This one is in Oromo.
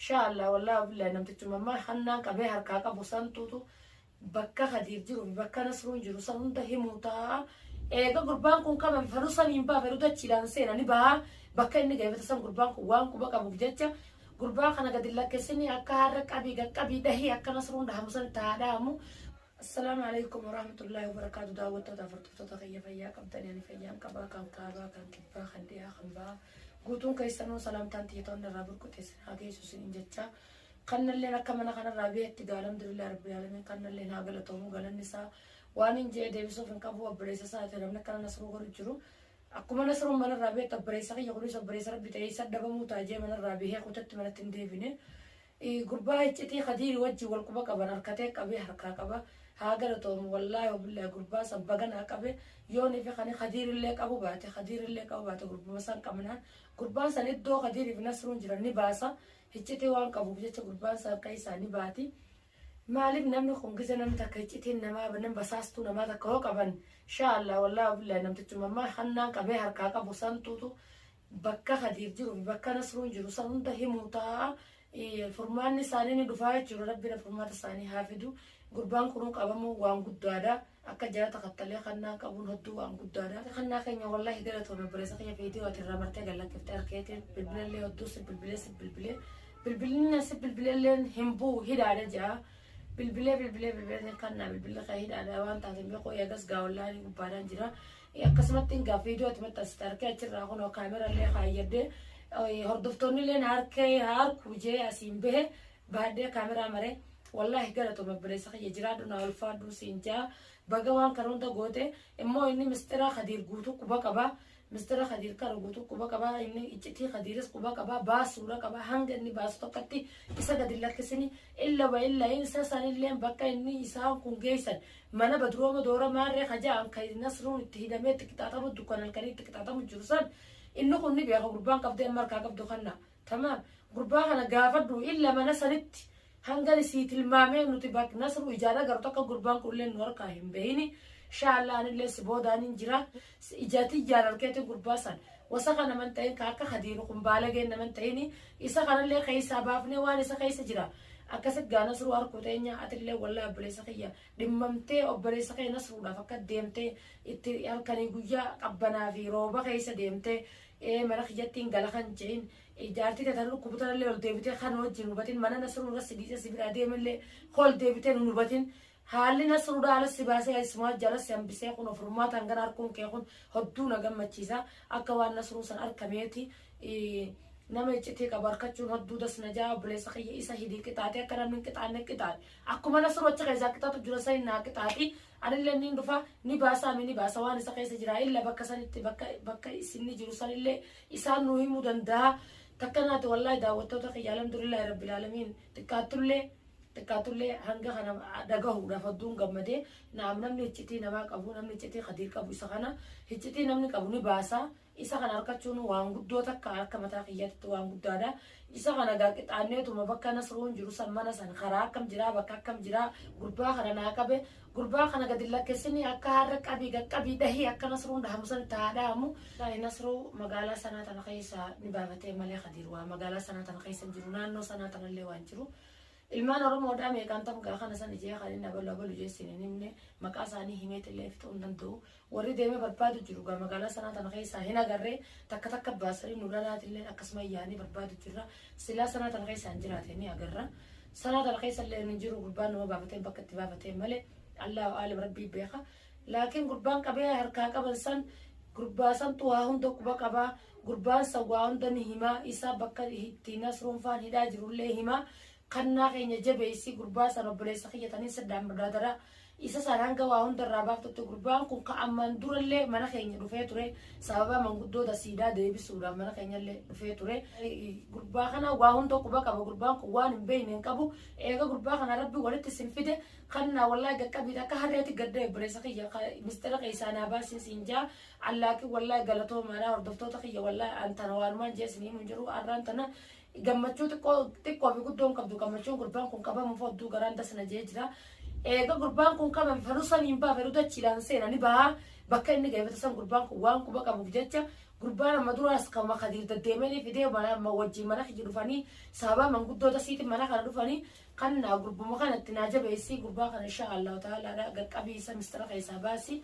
Inshaa Allah wallaahi billahi namtichuma amma hannaan qabee harkaa qabu santuutu bakka Khadiir jiru fi bakka Nasruun jiru san hunda himuu ta'a. Eega gurbaan kun qabame fedhu samiin baha fedhu dachiidhaan seena ni baha. Bakka inni gaafate san gurbaan kun waan quba qabuuf jecha gurbaa kana gadi lakkisini akka har'a qabii qaqqabii dhahii akka Nasruun dhahamu san itti haa dhahamu. Assalaamu alaikum warahmatullahi wabarakaatu. Daawwattoota hordoftoota kiyya, fayyaa qabdanii? Ani fayyaan qabaa. Kan kaabaa, kan kibbaa, kan dhiyaa, kan bahaa, guutuun keessanuu salaamtaan tiyyatoonni irraa burqute isin haa geessu isiniin jechaa. Kannalleen akka mana kanarraa beetti gaa, alhamdulillahi rabbil alamin. Kannalleen haa galatoomu, galanni isaa waan hin jee deebisuuf hin qabu. Obboleessa isaati namni akkana Nasruu godhu jiru. Akkuma Nasruun manarraa beektu, obboleessa kiyya kunis obboleessa rabbi ta'ee isa dhabamuu ta'a jee manarraa bahee kutatti manatti hin deebine. Gurbaa iccitii Khadiiri wajjin wal quba qaban harkatee qabee harkaa qaba. Haa galatoomu, wallaahi wabillaahi, gurbaa san baganaa qabe. Yoonii fi kani Khadiirillee qabu baate, Khadiirillee qabu baate, gurbuma san qabnaan gurbaan san iddoo Khadiirii fi Nasruun jiran ni baasa. Iccitii waan qabuuf jecha gurbaan san keessaa ni baati. Maaliif namni kun gisa namni takka iccitiin namaa nam basaastuu namaa takka hoo qaban, inshaa Allah wallaahi wabillaahi, namtichuma amma hannaan qabee harkaa qabu santuutu bakka Khadiir jiru fi bakka Nasruun jiru san hunda himuu ta'a. Furmaanni isaanii ni dhufaa jechuudha. Rabbiin furmaata isaanii haa fidu. Gurbaan kunuu qabamuu waan guddaadha. Akka jara takattalee kannaan qabuun hedduu waan guddaadha. Kannaa keenya, wallaahi galatoome, obboleessa kiyya. Viidiyoo ati irraa martee gallakkiftee harkeetiin bilbilallee hedduu si bilbilee si bilbilee bilbilinni si bilbilallee hin bu'u, hidhaadha ja'a. Bilbilee bilbilee bilbilee kannaa bilbilli kee hidhaadha waan taateen beeku. Eegas gaa wallaahi gubbaadhaan jira. Akkasumatti gaa viidiyoo ati maxxansite harkee achirraa kunoo kaamerallee kaayyadhee hordoftoonni illee harkee harkuu jee asiin bahe baadhee kaameraa maree. Wallaahi galatoome, obboleessa kiyya, jiraadhu, naa ulfaadhu siin jaa. Baga waan kana hunda goote. Immoo inni mistira Khadiir guutuu quba qaba. Mistira Khadiir kana guutuu quba qaba. Inni iccitii Khadiiris quba qaba, baasuudha qaba. Hanga inni baasu tokkotti isa gadi lakkisini. Illa wa illa isa sanillee bakka inni isaan kun geessan mana badrooma doora maarree kaja'an kan Nasruun itti hidhamee itti qixaaxamu, dukkan halkanii itti qixaaxamu jiru san inni kun ni beeka. Gurbaan qabdee amma harkaa qabdu kanna tamaam. Gurbaa kana gaafadhu. Illa mana sanitti hanga sii tilmaamee nuti bak Nasru ijaan agartu akka gurbaan kun illee nu harkaa hin bahini. Inshallah anillee si boodaan hin jira. Ijati ijaan harkeetiin gurbaa san wasa naman ta'in ka akka Khadiiru kun baalageen naman ta'ini isa kanallee keessaa baafnee waan isa keessa jira akkasit gaa Nasruu harkuu teenya. Atillee wallahi obboleessa kiyya, dhimmamtee obboleessa kee Nasruudhaaf akka deemtee itti halkanii guyyaa qabbanaa fi rooba keessa deemtee mana kiyyattiin gala kan je'in, jaartii teetan dhukkubutanallee ol deebitee kan wajjin hubatin, mana Nasruu irra si dhiisee si biraa deemellee ol deebitee nun hubatin, haalli Nasruudha ala si baasee isumaa jala si hambisee kun furmaataan gara harkuun kee kun hodduu na gammachiisa. Akka waan Nasruu san arkameeti. Nama iccitii qabu harkachuun hodduu das na jaa. Obboleessa kiyya, isa hidii qixaate. Akka namni hin qixaanne qixaate. Akkuma Nasruu achi keessaa qixaatu jira san naa qixaati. Anillee ni dhufa, ni baasaa mi ni baasa waan isa keessa jira. Illa bakka sanitti bakka isinni jiru sanillee isaan nuu himuu danda'a. Takka naati wallaahi daawwattoota kiyya, alhamdulillahi rabbil aalamiin, xiqqaattullee xiqqaatullee hanga kana dhagahuudhaaf hedduun gammadee. Naam, namni iccitii namaa qabu, namni iccitii Khadiir qabu isa kana. Iccitii namni qabu ni baasa. Isa kana harkachuun waan guddoo takka, akka mataa kiyyaatti waan guddaadha. Isa kana gaa qixaanneetuma bakka Nasruun jiru san, mana san, karaa akkam jiraa, bakka akkam jiraa, gurbaa kana naa qabe. Gurbaa kana gadi lakkisini akka har'a qabii qaqqabii dhahii akka Nasruun dhahamu san itti haa dhahamu. Nasruu magaalaa sanaa tana keessa ni baafatee malee Khadiir waa magaalaa sanaa tana keessa hin jiru, naannoo sanaa tanallee waan jiru. Ilmaan Oromoodhaa meeqaan tam gaa kana san ijee kan inni abalu abalu jeessin hin himne, maqaa isaanii himeetillee fixuu hin danda'u. Warri deemee barbaadu jiru gaa magaalaa sanaa tana keessaa hin agarree. Takka takka baasanii nu lalaatillee akkasuma yaanii barbaadu jirra. Silaa sanaa tana keessaa hin jiraate ni agarra. Sanaa tana keessa illee hin jiru. Gurbaan nama baafatee bakka itti baafatee malee, Allahu aalim, rabbii beeka. Laakiin gurbaan qabee harkaa qaban san, gurbaa santu waa hunda quba qabaa. Gurbaan san waa hunda ni himaa. Isa bakka itti Nasruun faan hidhaa jirullee himaa. Kannaa keenya, jabeessi gurbaa san. Obboleessa kiyya taniin siddaan murdaadara isa san hanga waa hunda irraa baaftutti. Gurbaan kun ka ammaan durallee mana keenya dhufee ture, sababa manguddoota siidaa deebisuudhaaf mana keenyallee dhufee ture. Gurbaa kana waa hunda quba qaba. Gurbaan kun waan hin beekne hin qabu. Eega gurbaa kana rabbi walitti isin fide, kannaa wallaahi qaqqabiidha akka harreetti gadda. Obboleessa kiyya, mistira keessaa naa baasin siin jaa. Allaakin wallaahi galatoomaadha, hordoftoota kiyya. Wallaahi an tana waanumaan jee isin himu hin jiru. Arraan tana gammachuu xiqqoo xiqqoo fi guddoon qabdu, gammachuun gurbaan kun qabamuuf hodduu garaan dasna jee jira. Eega gurbaan kun qabame fedhu samiin baha fedhu dachiidhaan seena ni baha. Bakka inni gaafate san gurbaan kun waan quba qabuuf jecha Gurbaan amma duraas kama Kadiir deddeemanii fidee mana wajjin mana kiyya dhufanii sababaa manguddoota siitiin mana kana dhufanii kan naa gurbuma kanatti naa jabeessii gurbaa kana insha Allahu ta'ala qaqqabii isa mistira keessaa baasi.